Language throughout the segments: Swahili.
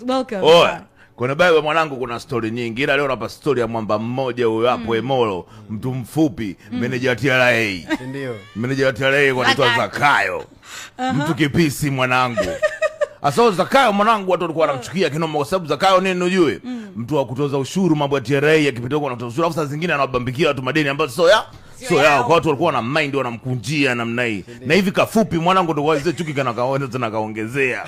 Welcome. Oh. Kuna Bible mwanangu, kuna story nyingi. Ila leo napa story ya mwamba mmoja huyo hapo Emolo, mtu mfupi, meneja wa TRA. Ndio. Meneja wa TRA kwa anaitwa Zakayo. Mtu kipisi mwanangu. Asa Zakayo mwanangu watu walikuwa wanamchukia kinoma kwa sababu Zakayo nini ujue? Mtu wa kutoza ushuru, mambo ya TRA yakipita huko anatoza ushuru. Alafu saa zingine anawabambikia watu madeni ambayo sio ya sio yao. Kwa watu walikuwa na mind wanamkunjia namna hii. Na hivi kafupi mwanangu ndio wazee chuki kana kaona tena kaongezea.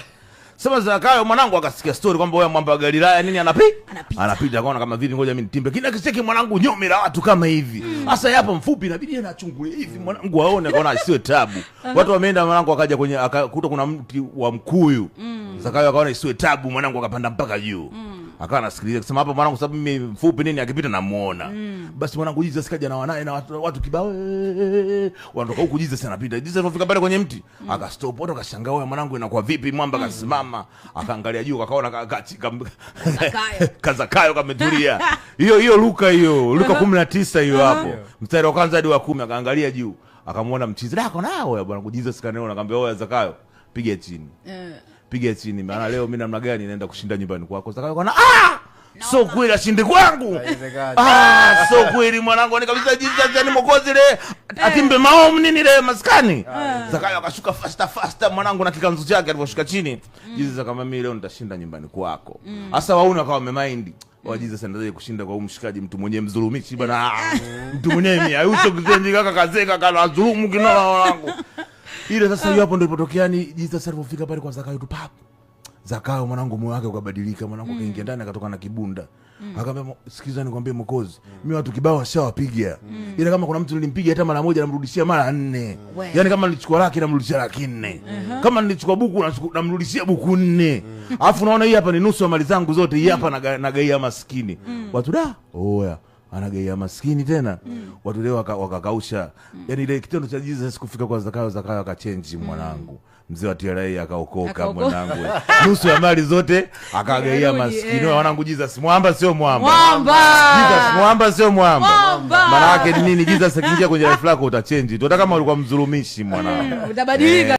Sema Zakayo mwanangu akasikia story kwamba wewe mwamba wa Galilaya nini anapita akaona kama vipi, ngoja mimi nitimbe. Kila kicheki mwanangu nyomi la watu kama hivi. Sasa hapo mfupi inabidi anachungulia hivi mwanangu aone, akaona isiwe tabu. Watu wameenda mwanangu akaja kwenye akakuta kuna mti wa mkuyu. Zakayo akaona isiwe tabu mwanangu akapanda mpaka juu. Akawa anasikiliza kusema hapa mwanangu sababu mimi mfupi nini akipita namuona. Basi mwanangu Jesus kaja na wanae na watu kibao wanatoka huku, Jesus anapita. Jesus alipofika pale kwenye mti akastop, watu wakashangaa wewe mwanangu inakuwa vipi? Mwamba akasimama akaangalia juu akaona Zakayo kametulia. Hiyo hiyo Luka hiyo Luka 19 hiyo hapo. Mstari wa kwanza hadi wa 10 akaangalia juu akamuona mchizi. Dako nao bwana Jesus kaniona akamwambia wewe Zakayo piga chini. Piga chini maana leo mimi namna gani naenda kushinda nyumbani kwako. Zakayo kaona so kweli ashinde kwangu. So kweli mwanangu ni kabisa Jesus yani mwokozi le atimbe maomu nini le maskani. Zakayo akashuka faster mwanangu na kikanzu chake aliposhuka chini. Jesus akamwambia mimi leo nitashinda nyumbani kwako. Hasa wauni akawa wamemind wa Jesus anaanza kushinda kwa mshikaji mtu mwenye mdhulumishi bana. Mtu mwenye mimi ayuso kizenji kaka kazeka kana dhulumu kinala mwanangu. Ile sasa hiyo hapo ndio ilipotokea ni Jesus alipofika pale kwa Zakayo tu pap. Zakayo mwanangu moyo wake ukabadilika mwanangu kaingia ndani akatoka na kibunda. Akamwambia sikiza nikwambie mwokozi, mimi watu kibao washawapiga. Ila kama kuna mtu nilimpiga hata mara moja namrudishia mara 4. Yaani kama nilichukua laki namrudishia laki 4. Kama nilichukua buku namrudishia buku 4. Alafu naona hii hapa ni nusu ya mali zangu zote, hii hapa nagaia maskini. Watu da, oya anagaia maskini tena. Watu leo wakakausha. Yaani ile kitendo cha Jesus kufika kwa Zakayo, Zakayo akachange mwanangu. Mzee wa TRA akaokoka mwanangu. Nusu ya mali zote akagaia maskini. Mwanangu Jesus mwamba sio mwamba. Mwamba. Jesus mwamba sio mwamba. Maana yake ni nini? Jesus akiingia kwenye life lako utachange. Hata kama ulikuwa mdhulumishi mwanangu. Utabadilika.